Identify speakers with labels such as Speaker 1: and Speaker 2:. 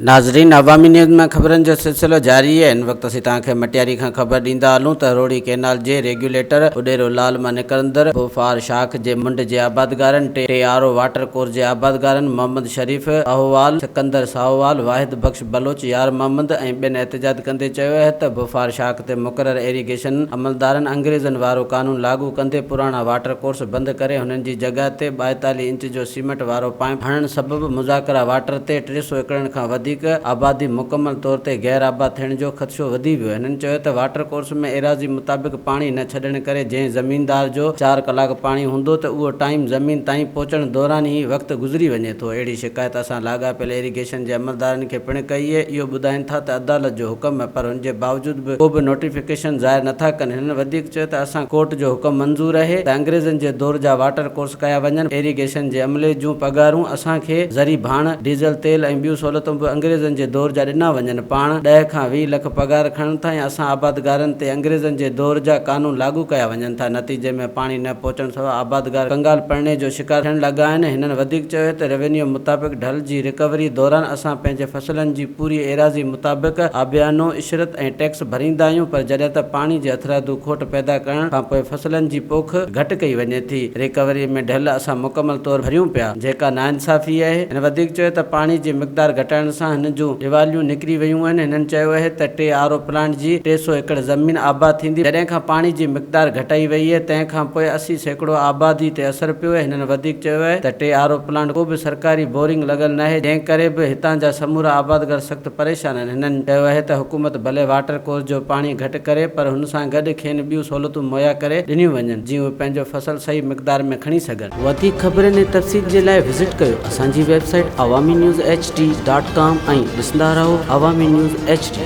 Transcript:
Speaker 1: ناظرين عوامي نيوز ۾ خبرن جو سلسلو جاري آهي هن وقت اسين توهان کي مٽياري کان خبر ڏيندا هلون ته روهڙي ڪئنال جي ريگيوليٽر اڏيرو لال مان نڪرندڙ بوفار شاخ جي منڍ جي آبادگارن T T R O water course جي آبادگارن محمد شريف اهوال، سڪندر ساهووال، واحد بخش بلوچ، يار محمد ۽ ٻين احتجاج ڪندي چيو آهي ته بوفار شاخ تي مقرر ايريگيشن عملدارن انگريزن وارو قانون لاڳو ڪندي پراڻا واٽر ڪورس بند ڪري هنن جي جڳهه تي 42 انچ جو سيمينٽ وارو پائيپ هڻڻ سبب مذاڪره واٽر تي 300 ايڪڙن کان وڌيڪ آبادي مڪمل طور تي غير آباد ٿيڻ جو خدشو وڌي ويو. هنن چيو ته واٽر ڪورس ۾ ايراضي مطابق پاڻي نه ڇڏڻ ڪري جنهن زميندار جو چار ڪلاڪ پاڻي هوندو ته اهو ٽائيم زمين تائين پهچڻ دوران ئي وقت گذري وڃي ٿو. اهڙي شڪايت اسان لاڳاپيل ايريگيشن جي عملدارن کي پڻ ڪئي اهي اهو ٻڌائين ٿا ته عدالت جو حڪم آهي پر ان جي باوجود به ڪو به نوٽيفڪيشن ظاهر نٿا ڪن. هنن وڌيڪ چيو ته اسان ڪورٽ جو حڪم منظور اهي ته انگريزن جي دور جا واٽر ڪورس ڪيا وڃن، ايريگيشن جي عملي جون پگهارون اسان کي زرعي ڀاڻ، ڊيزل تيل ۽ ٻيون سهولتون به انگريزن جي دور جا ڏنا وڃن، پاڻ ڏهه کان 20 لک پگهار کڻن ٿا ۽ اسان آبادگارن تي انگريزن جي دور جا قانون لاڳو ڪيا وڃن ٿا، نتيجي ۾ پاڻي نه پهچڻ سبب آبادگار ڪنگال پرڻي جو شڪار ٿيڻ لڳا آهن، هنن وڌيڪ چيو ته روينيو مطابق ڍل جي رڪوري دوران اسان پنهنجي فصلن جي پوري ايراضي مطابق آبيانو، عشرت ۽ ٽيڪس ڀريندا آهيون پر جڏهن ته پاڻي جي هٿرادو کوٽ پيدا ڪرڻ کانپوء فصلن جي پوک گهٽ ڪئي وڃي ٿي، ريڪوري ۾ ڍل اسان مڪمل طور ڀريون پيا، جيڪا ناانصافي آهي. هن وڌيڪ چيو ته پاڻي جي مقدار گهٽائڻ سان هن جون ڏيواليون نڪري ويون آهن، هنن چيو اهي ته ٽي آر او پلانٽ جي 300 ايڪڙ زمين آباد ٿيندي، جڏهن کان پاڻي جي مقدار گهٽائي وئي اهي تنهن کانپوء 80% آبادي تي اثر پيو اهي، هنن وڌيڪ چيو اهي ته ٽي آر او پلانٽ ڪو به سرڪاري بورنگ لڳل ناهي، جنهن ڪري به هتان جا سمورا آبادگار سخت پريشان آهن. هنن چيو آهي ته حڪومت ڀلي واٽر ڪورس جو پاڻي گهٽ ڪري پر هن سان گڏ کين ٻيون سهولتون مهيا ڪري ڏنيون وڃن جيئن اهي پنهنجو فصل صحيح مقدار ۾ کڻي سگهن. وڌيڪ خبرن ۽ تفصيل جي لاء وزٽ ڪيو اسان جي website Awami news H D dot com ۽ ڏسندا رهو عوامي نيوز ايڇ ڊي.